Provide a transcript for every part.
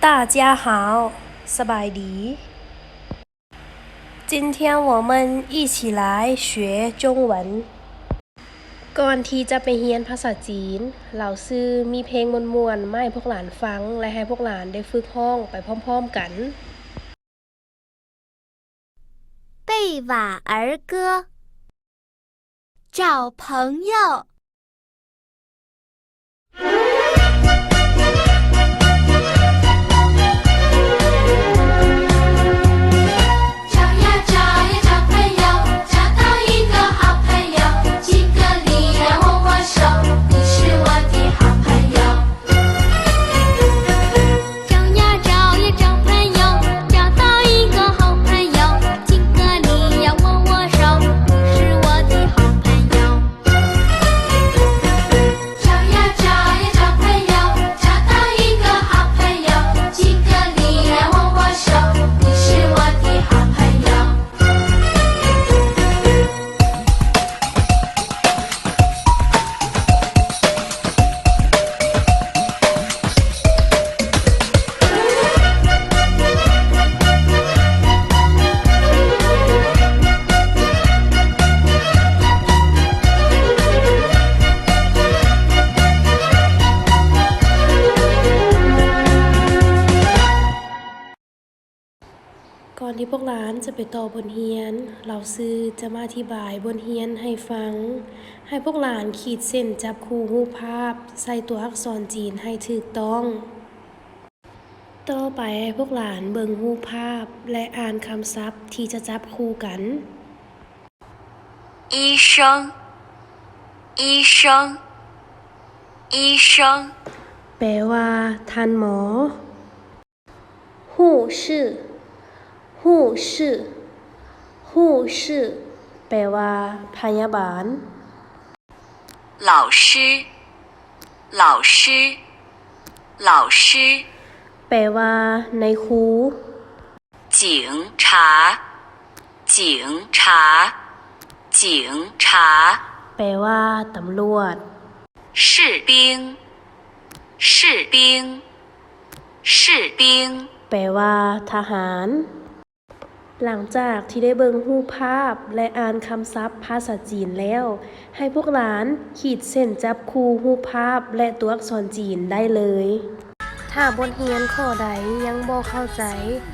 大家好 ສະບາຍດີ 今天我们一起来学中文 ກ່ອນທີ່ຈະໄປຮຽນພາສາຈີນ ເຫຼົ່າຊື່ມີເພງມ່ວນໆ ມາໃຫ້ພວກຫຼານຟັງ ແລະ ໃຫ້ພວກຫຼານໄດ້ຝຶກຮ້ອງໄປພ້ອມໆກັນ. 背瓦儿歌。找朋友。找呀找呀找朋友，找到一个好朋友，敬个礼呀握握手，你是我的好朋友。 找呀找呀找朋友，找到一个好朋友，敬个礼呀握握手，你是我的好朋友。找呀找呀找朋友，找到一个好朋友，敬个礼呀握握手，你是我的好朋友。 ກ່ອນທີ່ພວກຫຼານຈະໄປຕໍ່ບົດຮຽນ, ເຫຼົ່າຊື່ຈະມາອະທິບາຍບົດຮຽນໃຫ້ຟັງ. ໃຫ້ພວກຫຼານຂີດເສັ້ນຈັບຄູ່ຮູບພາບໃສ່ຕົວອັກສອນຈີນໃຫ້ຖືກຕ້ອງ. ຕໍ່ໄປໃຫ້ພວກຫຼານເບິ່ງຮູບພາບ ແລະ ອ່ານຄຳສັບທີ່ຈະຈັບຄູ່ກັນ. 医生，医生，医生。 ແປວ່າ ທ່ານໝໍ. 护士，护士，护士。 ແປວ່າ ພະຍາບານ. 老师，老师，老师。 ແປວ່າ ນາຍຄູ. 警察，警察，警察。 ແປວ່າ ຕຳຫຼວດ. 士兵，士兵，士兵。 ແປວ່າ ທະຫານ. ຫຼັງຈາກທີ່ໄດ້ເບິ່ງຮູບພາບ ແລະ ອ່ານຄຳສັບພາສາຈີນແລ້ວ, ໃຫ້ພວກຫຼານຂີດເສັ້ນຈັບຄູ່ຮູບພາບ ແລະ ຕົວອັກສອນຈີນໄດ້ເລີຍ. ຖ້າບົດຮຽນຂໍ້ໃດຍັງບໍ່ເຂົ້າໃຈ,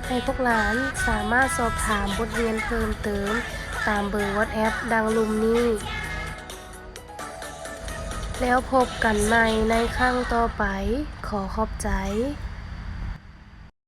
ໃຫ້ພວກຫຼານສາມາດສອບຖາມບົດຮຽນເພີ່ມເຕີມຕາມເບີວັອດແອັບດັ່ງລຸ່ມນີ້. ແລ້ວພົບກັນໃໝ່ໃນຄັ້ງຕໍ່ໄປ. ຂໍຂອບໃຈ.